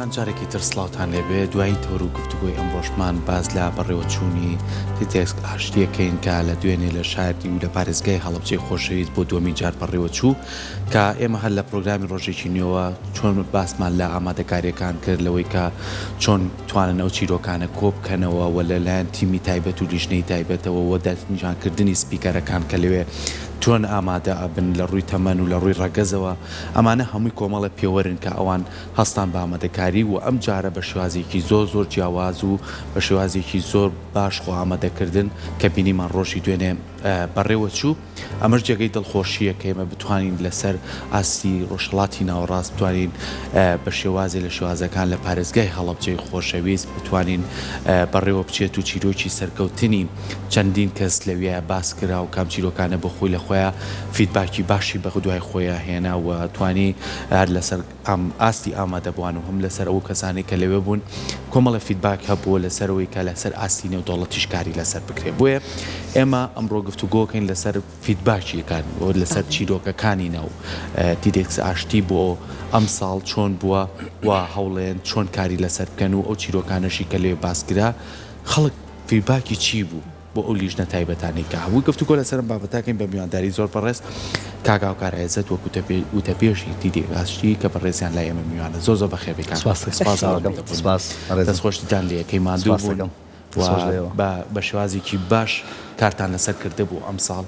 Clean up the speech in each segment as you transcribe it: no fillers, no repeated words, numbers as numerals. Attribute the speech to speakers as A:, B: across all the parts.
A: بەڕێزان جارێکی تر سڵاوتان لێبێ دوایین تەوەر و گفتوگۆی ئەمڕۆشمان باس لە بەڕێوەچوونی تێدێکس ئاشتیەکەین کە لە دوێنێ لە شاری و لە پارێزگای هەڵەبجەی خۆشەویست بۆ دووەمین جار بەڕێوەچوو کە ئێمە هەر لە پرۆگرامی ڕۆژێکی نوێوە چۆن باسمان لە ئامادەکاریەکان کرد لەوەی کە چۆن توانن ئەو چیرۆکانە کۆبکەنەوە و لەلایەن تیمی تایبەت و لیژنەی تایبەتەوە و دەستنیشانکردنی سپیکەرەکان کە لەوێ چۆن ئامادە ئەبن لە ڕووی تەمەن و لە ڕووی ڕەگەزەوە ئەمانە هەمووی کۆمەڵە پێوەرن کە ئەوان هەستان بە ئامادەکاری و ئەم جارە بە شێوازێکی زۆر زۆر جیاواز و بە شێوازێکی زۆر باش خۆ ئامادەکردن کە بینیمان ڕۆژی دوێنێ بەڕێوە چوو. ئەمەش جێگەی دڵخۆشییە کە ئێمە بتوانین لەسەر ئاستی ڕۆژهەڵاتی ناوەڕاست بتوانین بە شێوازێ لە شێوازەکان لە پارێزگای هەڵەبجەی خۆشەویست بتوانین بەڕێوە بچێت و چیرۆکی سەرکەوتنی چەندین کەس لەویا باس کرا و کام چیرۆکانە بۆ خۆی لە خۆیا feedback ی باشی بە دوای خۆیا هێنا و توانی هەر لەسەر ئاستی ئامادەبووان و هەم لەسەر ئەو کەسانەی کە لەوێ بوون کۆمەڵە feedback هەبووە لەسەر ئەوەی کە لەسەر ئاستی نێودەوڵەتیش کاری لەسەر بکرێت بۆیە ئێمە ئەمڕۆ گفتوگۆکەین لەسەر feedback یەکان و لەسەر چیرۆکەکانی ناو تیدێکس ئاشتی بۆ ئەمساڵ چۆن بووە و هەوڵێن چۆن کاری لەسەر بکەن و ئەو چیرۆکانەشی کە لەوێ باس کرا خەڵک feedback ی چی بوو بۆ ئەو لیژنە تایبەتانەی کە هەبوو گفتوگۆ لەسەر ئەم بابەتە کەین بە میوانداری زۆر بەڕێز کاک هاوکار عێزەت وەک وتەبێژی تیدێکس ئاشتی کە بەڕێزیان لای ئێمە میوانە زۆر زۆر بەخێر بێی کاک
B: سپاس
A: سپاس
B: سپاس بەڕێزم
A: دەستخۆشتان لێ ئەکەین ماندوو
B: سپاس
A: بوون
B: دەکەم
A: و
B: دەستخۆش لە ئێوە.
A: بە بە شێوازێکی باش کارتان لەسەر کردبوو ئەمساڵ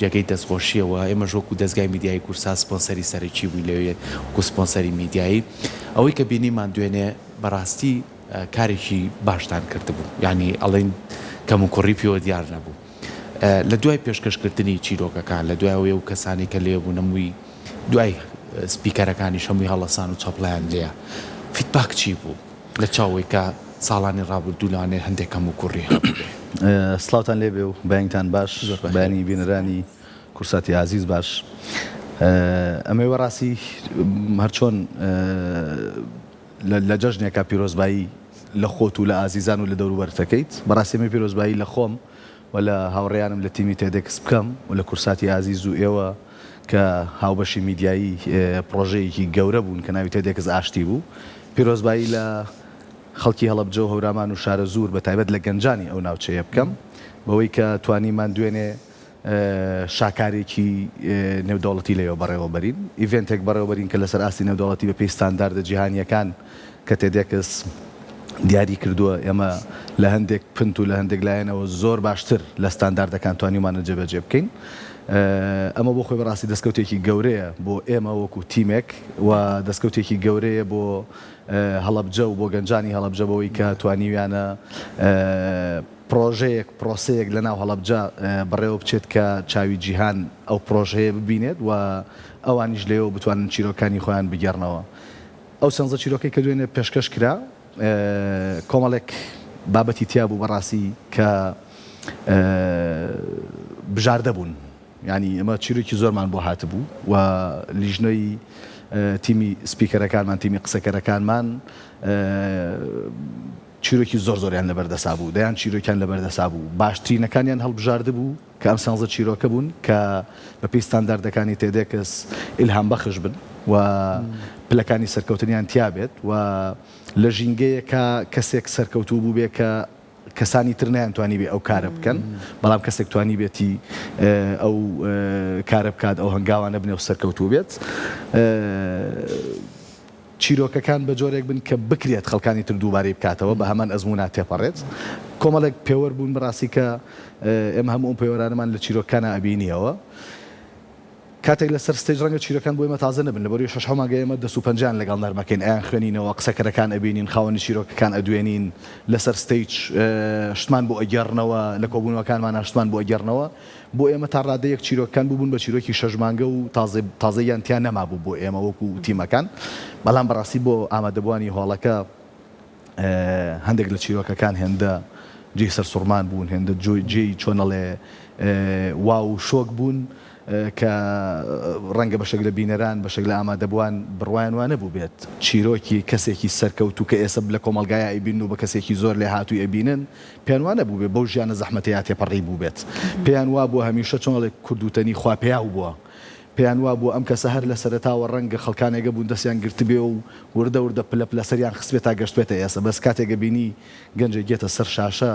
A: جێگەی دەستخۆشییە و ئێمەش وەکو دەزگای میدیایی کوردسات سپۆنسەری سەرەکی بووین لەوێ وەکو سپۆنسەری میدیایی ئەوەی کە بینیمان دوێنێ بەڕاستی کارێکی باشتان کردبوو یانی ئەڵێن کەموکوڕی پێوە دیار نەبوو لە دوای پێشکەشکردنی چیرۆکەکان لە دوای ئەوەی ئەو کەسانەی کە لێ بوون هەمووی دوای سپیکەرەکانیش هەمووی هەڵەسان و چەپڵەیان لێیا feedback چی بوو لە چاوەی کە ساڵانی ڕابردوو لەوانەیە هەندێک کەموکوڕی هەبووبێ؟
B: سڵاوتان لێبێ و بەیانیتان باش
A: زۆر بەخێر
B: بەیانی بینەرانی کوردساتی ئازیز باش ئەمەوێ بەڕاستی هەرچۆن لە جەژنێکا پیرۆزبایی لە خۆت و لە ئازیزان و لە دەوروبەرت ئەکەیت. بەڕاستی ئەمەوێ پیرۆزبایی لە خۆم و لە هاوڕێیانم لە تیمی تێدێکس بکەم و لە کوردساتی ئازیز و ئێوە کە هاوبەشی میدیایی پڕۆژەیەکی گەورە بوون کە ناوی تێدێکس ئاشتی بوو. پیرۆزبایی لە خەڵکی هەڵەبجە و هەورامان و شارەزوور بە تایبەت لە گەنجانی ئەو ناوچەیە بکەم بەوەی کە توانیمان دوێنێ شاکارێکی نێودەوڵەتی لەوێ بەڕێوەبەرین، event ێک بەڕێوەبەرین کە لەسەر ئاستی نێودەوڵەتی بەپێی ستانداردە جیهانییەکان کە تێدێکس دیاری کردووە، ئێمە لە هەندێک پنت و لە هەندێک لایەنەوە زۆر باشتر لە ستانداردەکان توانیومانە جێبەجێ بکەین. ئەمە بۆ خۆی بەڕاستی دەستکەوتێکی گەورەیە بۆ ئێمە وەکو تیمێک و دەستکەوتێکی گەورەیە بۆ هەڵەبجە و بۆ گەنجانی هەڵەبجە بەوەی کە توانیویانە پڕۆژەیەک، پرۆسەیەک لەناو هەڵەبجە بەڕێوە بچێت کە چاوی جیهان ئەو پڕۆژەیە ببینێت و ئەوانیش لێوە بتوانن چیرۆکانی خۆیان بگێڕنەوە. ئەو سێنزە چیرۆکەی کە دوێنێ پێشکەش کرا کۆمەڵێک بابەتی تیا بوو بەڕاستی کە بژاردە بوون. یانی ئێمە چیرۆکی زۆرمان بۆ هاتبوو و لیژنەی تیمی سپیکەرەکانمان، تیمی قسەکەرەکانمان چیرۆکی زۆر زۆریان لەبەر دەسا بوو، دەیان چیرۆکیان لەبەر دەسا بوو، باشترینەکانیان هەڵبژاردبوو کە ئەم سیانزە چیرۆکە بوون کە بە پێی ستانداردەکانی تێدێکس ئیلهامبەخش بن و پلەکانی سەرکەوتنیان تیا بێت و لە ژینگەیەکا کەسێک سەرکەوتوو بووبێ کە کەسانی تر نەیانتوانیبێ ئەو کارە بکەن، بەڵام کەسێک توانیبێتی ئەو کارە بکات، ئەو هەنگاوانە بنێ و سەرکەوتوو بێت. چیرۆکەکان بە جۆرێک بن کە بکرێت خەڵکانی تر دووبارەی بکاتەوە، بە هەمان ئەزموونا تێپەڕێت. کۆمەڵێک پێوەر بوون بەڕاستی کە ئێمە هەموو ئەو پێوەرانەمان لە چیرۆکەکانا ئەبینییەوە. کاتێک لەسەر stage ڕەنگە چیرۆکان بۆ ئێمە تازە نەبن، لەبەروی شەش حەو مانگە ئێمە دەست و پەنجەیان لەگەڵ نەرمەکەین، ئەیانخوێنینەوە، قسەکەرەکان ئەبینین، خاوەنی چیرۆکەکان ئەدوێنین، لەسەر stage شتمان بۆ ئەگێڕنەوە، لە کۆبوونەوەکانمانا شتمان بۆ ئەگێڕنەوە. بۆ ئێمە تا ڕادەیەک چیرۆکەکان بووبوون بە چیرۆکی شەش مانگە و تازە تازەییان تیا نەمابوو بۆ ئێمە وەکو تیمەکان، بەڵام بەڕاستی بۆ ئامادەبووانی هۆڵەکە هەندێک لە چیرۆکەکان هێندە جێی سەرسوڕمان بوون، هێندە جێی چۆن ئەڵێ واو و شۆک بوون کە ڕەنگە بەشێک لە بینەران، بەشێک لە ئامادەبووان بڕوایان وا نەبووبێت چیرۆکی کەسێکی سەرکەوتوو کە ئێسە لە کۆمەڵگایا ئەیبینن و بە کەسێکی زۆر لێهاتووی ئەبینن، پێیان وا نەبووبێ بەو ژیانە زەحمەتەیا تێپەڕی بووبێت. پێیان وابووە هەمیشە چۆن ئەڵێ کورد وتەنی خوا پێیاو بووە. پێیان وابووە ئەم کەسە هەر لە سەرەتاوە ڕەنگە خەڵکانێک هەبوون دەستیان گرتبێ و وردە وردە پلە پلە سەریان خستبێ تا گەشتبێتە ئێسە بەس کاتێک ئەبینی گەنجێک یەتە سەر شاشە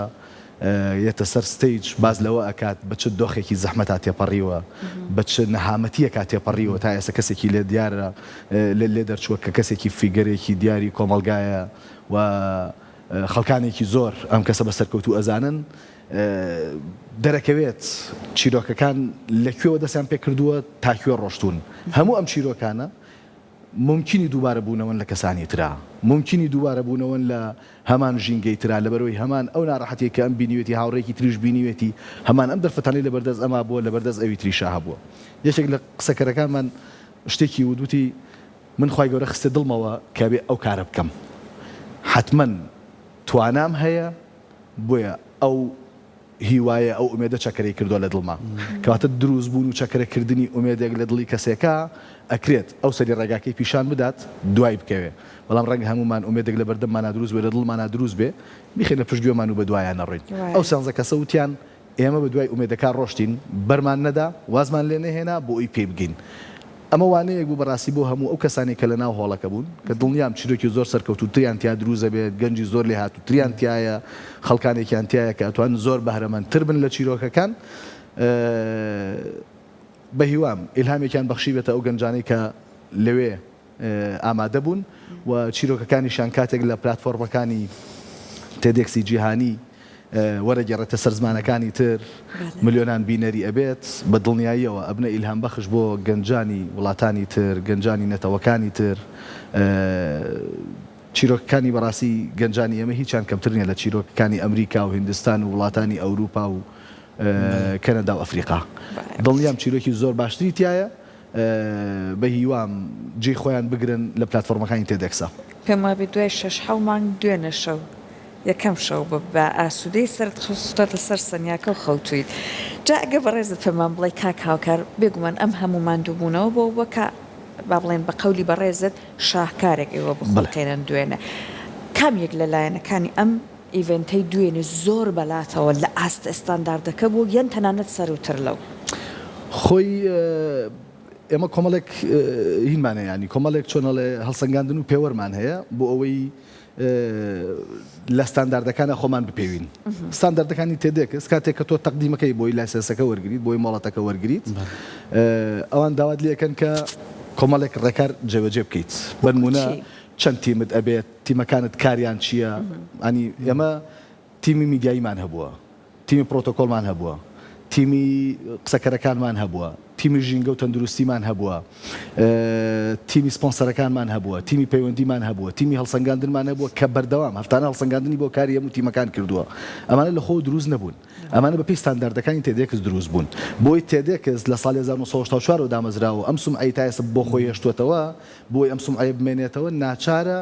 B: یەتە سەر stage باس لەوە ئەکات بە چ دۆخێکی زەحمەتا تێپەڕیوە بە چ نەهامەتیەکا تێپەڕیوە تا ئێسە کەسێکی لێ دیارە لێ دەرچووە کە کەسێکی figure ێکی دیاری کۆمەڵگایە و خەڵکانێکی زۆر ئەم کەسە بە سەرکەوتوو ئەزانن دەرەکەوێت چیرۆکەکان لە کوێوە دەستیان پێکردووە تا کوێ ڕۆشتوون. هەموو ئەم چیرۆکانە مومکینی دووبارە بوونەوەن لە کەسانی ترا، مومکینی دووبارە بوونەوەن لە هەمان ژینگەی ترا، لەبەرئەوەی هەمان ئەو ناڕەحەتیەی کە ئەم بینیوێتی هاوڕێیەکی تریش بینیوێتی، هەمان ئەم دەرفەتانەی لەبەردەست ئەما بووە لەبەردەست ئەوی تریشا هەبووە. یەکێک لە قسەکەرەکانمان شتێکی وت وتی من خوای گەورە خستە دڵمەوە کە ئەبێ ئەو کارە بکەم حەتمەن توانام هەیە بۆیە ئەو هیوایە ئەو ئومێدە چەکەرەی کردوە لە دڵما. کەواتە دروست بوون و چەکەرە کردنی ئومێدێک لە دڵی کەسێکا ئەکرێت ئەو سەری ڕێگاکەی پیشان بدات دوای بکەوێ. بەڵام ڕەنگە هەموومان ئومێدێک لە بەردەممانا دروست بێ لە دڵمانا دروست بێ بیخەینە پشت گوێمان و بەدوایا نەڕۆین. ئەو سیانزە کەسە وتیان ئێمە بە دوای ئومێدەکە ڕۆشتین، بەرمان نەدا، وازمان لێ نەهێنا بۆ ئەوی پێی بگەین. ئەمە وانەیەک بوو بەڕاستی بۆ هەموو ئەو کەسانەی کە لەناو هۆڵەکە بوون، کە دڵنیام چیرۆکی زۆر سەرکەوتووتریان تیا دروست ئەبێت، گەنجی زۆر لێهاتووتریان تیایە، خەڵکانێکیان تیایە کە ئەتوانن زۆر بەهرەمەندتر بن لە چیرۆکەکان. بەهیوام ئیلهامێکیان بەخشیبێتە ئەو گەنجانەی کە لەوێ ئامادە بوون و چیرۆکەکانیشیان کاتێک لە پلاتفۆرمەکانی TEDx ی جیهانی وەرەگێڕێتە سەر زمانەکانی تر ملیۆنان بینەری ئەبێت، بە دڵنیاییەوە ئەبنە ئیلهامبەخش بۆ گەنجانی وڵاتانی تر، گەنجانی نەتەوەکانی تر. چیرۆکەکانی بەڕاستی گەنجانی ئێمە هیچیان کەمتر نییە لە چیرۆکەکانی ئەمریکا و هیندستان و وڵاتانی ئەوروپا و کەنەدا و ئەفریقا. دڵنیام چیرۆکی زۆر باشتری تیایە. بە هیوام جێی خۆیان بگرن لە پلاتفۆرمەکانی TEDx ا.
C: پێم وابێ دوای شەش حەو مانگ دوێنێ شەو یەکەم شەو بوو بە ئاسوودەی سەرت خستۆتە سەر سەنیاکە و خەوتوویت. جا ئەگەر بەڕێزت پێمان بڵێی کاک هاوکار بێگومان ئەم هەموو ماندووبوونەوە بۆ بووە کە با بڵێین بە قەولی بەڕێزت شاهکارێک ئێوە بخوڵقێنن دوێنێ. کام یەک لە لایەنەکانی ئەم event ەی دوێنێ زۆر بەلاتەوە لە ئاست ستانداردەکە بوو یان تەنانەت سەرووتر لەو؟
B: خۆی ئێمە کۆمەڵێک هینمان هەیە یانی کۆمەڵێک چۆن ئەڵێ هەڵسەنگاندن و پێوەرمان هەیە بۆ ئەوەی لە ستانداردەکانە خۆمان بپێوین ستانداردەکانی TEDx کاتێک کە تۆ تەقدیمەکەی بۆی license ەکە وەرگریت بۆی مۆڵەتەکە وەرگریت ئەوان داوات لێکەن کە کۆمەڵێک ڕێکار جێبەجێ بکەیت بەنمونە چەند تیمت ئەبێت تیمەکانت کاریان چییە؟ یانی ئێمە تیمی میدیاییمان هەبووە، تیمی پرۆتۆکۆڵمان هەبووە، تیمی قسەکەرەکانمان هەبووە، تیمی ژینگە و تەندروستیمان هەبووە، تیمی سپۆنسەرەکانمان هەبووە، تیمی پەیوەندیمان هەبووە، تیمی هەڵسەنگاندنمان هەبووە کە بەردەوام هەفتانە هەڵسەنگاندنی بۆ کاری هەموو تیمەکان کردووە. ئەمانە لە خۆوە دروست نەبوون. ئەمانە بەپێی ستانداردەکانی TEDx دروست بوون. بۆی TEDx لە ساڵی 1984 ەوە دامەزراوە و ئەم سومعەی تا ئێستا بۆ خۆی هێشتووەتەوە، بۆی ئەم سومعەیە بمێنێتەوە ناچارە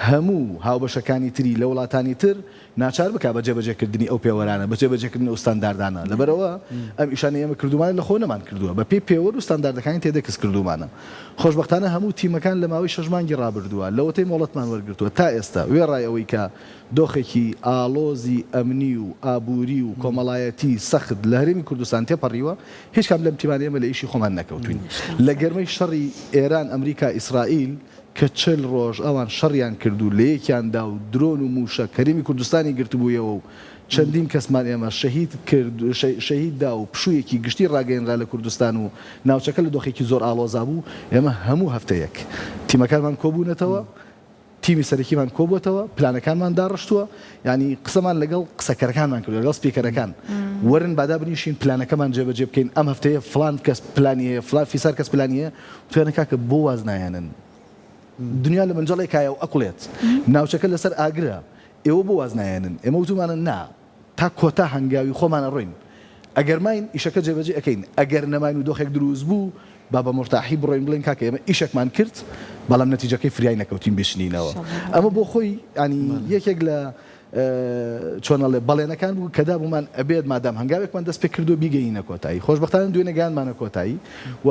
B: هەموو هاوبەشەکانی تری لە وڵاتانی تر ناچار بکا بە جێبەجێکردنی ئەو پێوەرانە، بە جێبەجێکردنی ئەو ستانداردانە. لەبەرئەوە ئەم ئیشانەی ئێمە کردوومانە لە خۆ نەمان کردووە، بە پێی پێوەر و ستانداردەکانی TEDx کردوومانە. خۆشبەختانە هەموو تیمەکان لە ماوەی شەش مانگی ڕابردووە لەوەتەی مۆڵەتمان وەرگرتووە تا ئێستا وێڕای ئەوەی کە دۆخێکی ئاڵۆزی ئەمنی و ئابووری و کۆمەڵایەتی سەخت لە هەرێمی کوردستان تێپەڕیوە، هیچ کام لەم تیمانەی ئێمە لە ئیشی خۆمان نەکەوتووین. لە گەرمەی شەڕی ئێران ئەمریکا ئیسرائیل کە 40 ڕۆژ ئەوان شەڕیان کرد و لە یەکیان دا و درۆن و مووشەک هەرێمی کوردستانی گرتبوویەوە و چەندین کەسمان ئێمە شەهید کرد شەهید دا و پشوویەکی گشتی ڕاگەیەنرا لە کوردستان و ناوچەکە لە دۆخێکی زۆر ئاڵۆزا بوو ئێمە هەموو هەفتەیەک تیمەکانمان کۆبوونەتەوە تیمی سەرەکیمان کۆبووەتەوە، پلانەکانمان داڕشتووە، یانی قسەمان لەگەڵ قسەکەرەکانمان کردووە، لەگەڵ speaker ەکان، وەرن با دابنیشین پلانەکەمان جێبەجێ بکەین، ئەم هەفتەیە فڵان کەس پلانی هەیە، فڵان فیسار کەس پلانی هەیە، وتویانە کاکە بۆ واز ناهێنن؟ دنیا لە مەنجەڵێکایە و ئەکوڵێت، ناوچەکە لەسەر ئاگرە، ئێوە بۆ واز ناهێنن؟ ئێمە وتومانە نا، تا کۆتا هەنگاوی خۆمان ئەڕۆین ئەگەر ماین ئیشەکە جێبەجێ ئەکەین ئەگەر نەماین و دۆخێک دروست بوو با بە مورتاحی بڕۆین بڵێین کاکە ئێمە ئیشێکمان کرد بەڵام نەتیجەکەی فریای نەکەوتین بیچنینەوە ئەمە بۆ خۆی یانی یەکێک لە چۆن ئەڵێ بەڵێنەکان بوو کە دابوومان ئەبێت مادام هەنگاوێکمان دەست پێ کردووە بیگەینە کۆتایی خۆشبەختانە دوێنێ گەیاندمانە کۆتایی و.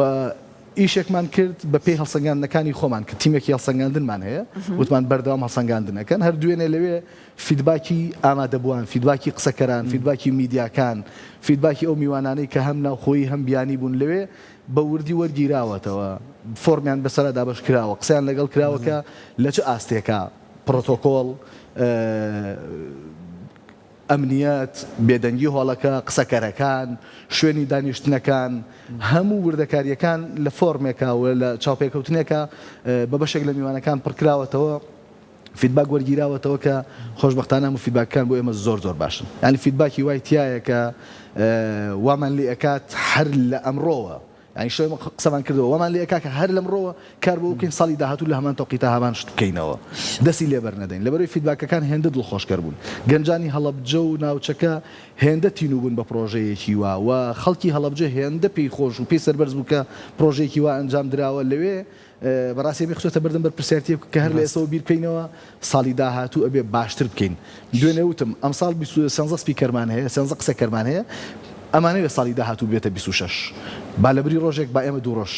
B: ئیشێکمان کرد بە پێی هەڵسەنگاندنەکانی خۆمان کە تیمێکی هەڵسەنگاندنمان هەیە وتمان بەردەوام هەڵسەنگاندن ئەکەن هەر دوێنێ لەوێ feedback ی ئامادەبووان feedback ی قسەکەران feedback ی میدیاکان feedback ی ئەو میوانانەی کە هەم ناوخۆیی هەم بیانی بوون لەوێ بە وردی وەرگیراوەتەوە فۆرمیان بەسەرا دابەش کراوە قسەیان لەگەڵ کراوە کە لە چ ئاستێکا پڕۆتۆکۆڵ ئەمنیەت، بێدەنگی هۆڵەکە، قسەکەرەکان، شوێنی دانیشتنەکان، هەموو وردەکارییەکان لە فۆرمێکا و لە چاوپێکەوتنێکا بە بەشێک لە میوانەکان پڕکراوەتەوە، feedback وەرگیراوەتەوە کە خۆشبەختانە هەموو feedback ەکان بۆ ئێمە زۆر زۆر باشن. یانی feedback ی وای تیایە کە وامان لێ ئەکات هەر لە ئەمڕۆوە یانی شەو ئێمە قسەمان کردەوە وامان لێ ئەکا کە هەر لەمڕۆوە کار بۆ بکەین ساڵی داهاتوو لە هەمان تەوقیتا هەمان شت بکەینەوە دەستی لێ بەرنەدەین لەبەرئەوەی feedback ەکان هێندە دڵخۆشکەر بوون گەنجانی هەڵەبجە و ناوچەکە هێندە تینوو بوون بە پڕۆژەیەکی وا و خەڵکی هەڵەبجە هێندە پێی خۆش و پێی سەربەرز بوو کە پڕۆژەیەکی وا ئەنجام دراوە لەوێ بەڕاستی ئەمەی خستۆتە بەردەم بەرپرسیارتیەک کە هەر لە ئێستەوە بیر بکەینەوە ساڵی داهاتوو ئەبێ باشتر بکەین. دوێنێ وتم ئەمساڵ سێنزە speaker مان هەیە، سێنزە قسەکەرمان هەیە، ئەمانەوێ ساڵی داهاتوو ببێتە 26. با لەبری ڕۆژێک با ئێمە دوو ڕۆژ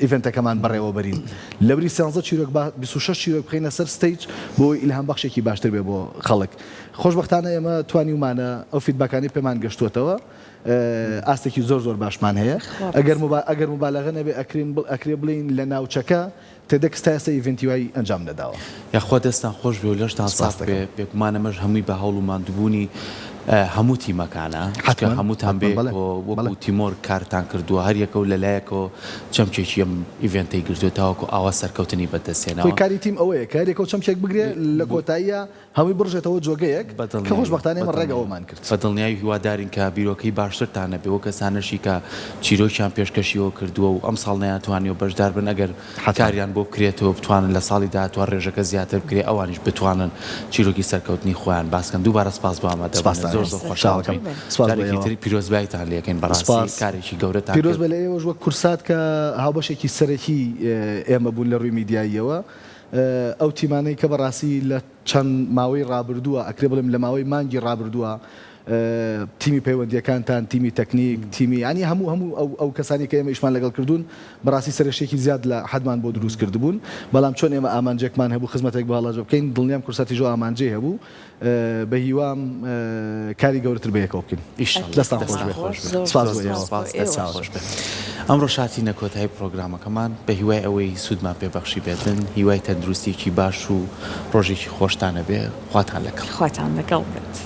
B: event ەکەمان بەڕێوە بەرین. لەبری سێنزە چیرۆک با 26 چیرۆک بخەینە سەر stage بۆ ئەوەی ئیلهام بەخشێکی باشتر بێ بۆ خەڵک. خۆشبەختانە ئێمە توانیومانە ئەو feedback انەی پێمان گەشتووەتەوە ئاستێکی زۆر زۆر باشمان هەیە ئەگەر ئەگەر موبالەغە نەبێ ئەکرین ئەکرێ بڵێین لە ناوچەکە TEDx تا ئێستا event ی وای ئەنجام نەداوە.
A: یاخوا دەستتان خۆش بێ و لەشتان ساغ بێ، بێگومان ئەمەش هەمووی بە هەوڵ و ماندووبوونی هەموو تیمەکانە، چونکە هەمووتان بەیەکەوە وەکو teamwork کارتان کردووە، هەر یەکەو لە لایەکەوە چەمکێکی ئەم event ەی گرتووە تاوەکو ئاوا سەرکەوتنی بەدەست هێناوە.
B: خۆی کاری تیم ئەوەیە کە هەر یەکەو چەمکێک بگرێ لە کۆتاییا هەمووی بڕژێتەوە جۆگەیەک کە خۆشبەختانە ئێمە ڕێک ئەوەمان کرد.
A: بە دڵنیایی هیوادارین کە بیرۆکەی باشترتان هەبێ وەک کەسانەشی کە چیرۆکیان پێشکەشیەوە کردووە و ئەمساڵ نەیانتوانیوە بەشدار بن ئەگەر کاریان بۆ بکرێتەوە بتوانن لە ساڵی داهاتووە ڕێژەکە زیاتر بکرێ ئەوانیش بتوانن چیرۆکی سەرکەوتنی خۆیان باس کەن دووبارە سپاس بۆ ئامادەبوونت زۆر زۆر خۆشحاڵ بووین جارێکی تر پیرۆزبایتان لێ ئەکەین بەڕاستی کارێکی گەورەتان کرد.
B: پیرۆز بێ لە ئێوەش وەک کوردسات کە هاوبەشێکی سەرەکی ئێمە بوون لە ڕووی میدیاییەوە ئەو تیمانەی کە بەڕاستی لە چەند ماوەی ڕابردووە، ئەکرێ بڵێم لە ماوەی مانگی ڕابردووە تیمی پەیوەندییەکانتان، تیمی تەکنیک، تیمی یانی هەموو هەموو ئەو ئەو کەسانی کە ئێمە ئیشمان لەگەڵ کردوون بەڕاستی سەرێشییەکی زیاد لە حەدمان بۆ دروست کردبوون، بەڵام چۆن ئێمە ئامانجێکمان هەبوو خزمەتێک بە هەڵەبجە بکەین، دڵنیام کوردساتیش ئەو ئامانجەی هەبوو. بە هیوام کاری گەورەتر بەیەکەوە بکەین.
A: ئیشەڵا.
B: دەستان خۆش بێ. سپاس بۆ ئێوە.
A: سپاس دەستان خۆش بێ. ئەمڕۆش هاتینە کۆتایی پڕۆگرامەکەمان بە هیوای ئەوەی سوودمان پێ بەخشی بێتن هیوای تەندروستیەکی باش و ڕۆژێکی خۆشتان هەبێ خواتان لەگەڵ.
C: خواتان لەگەڵ بێت.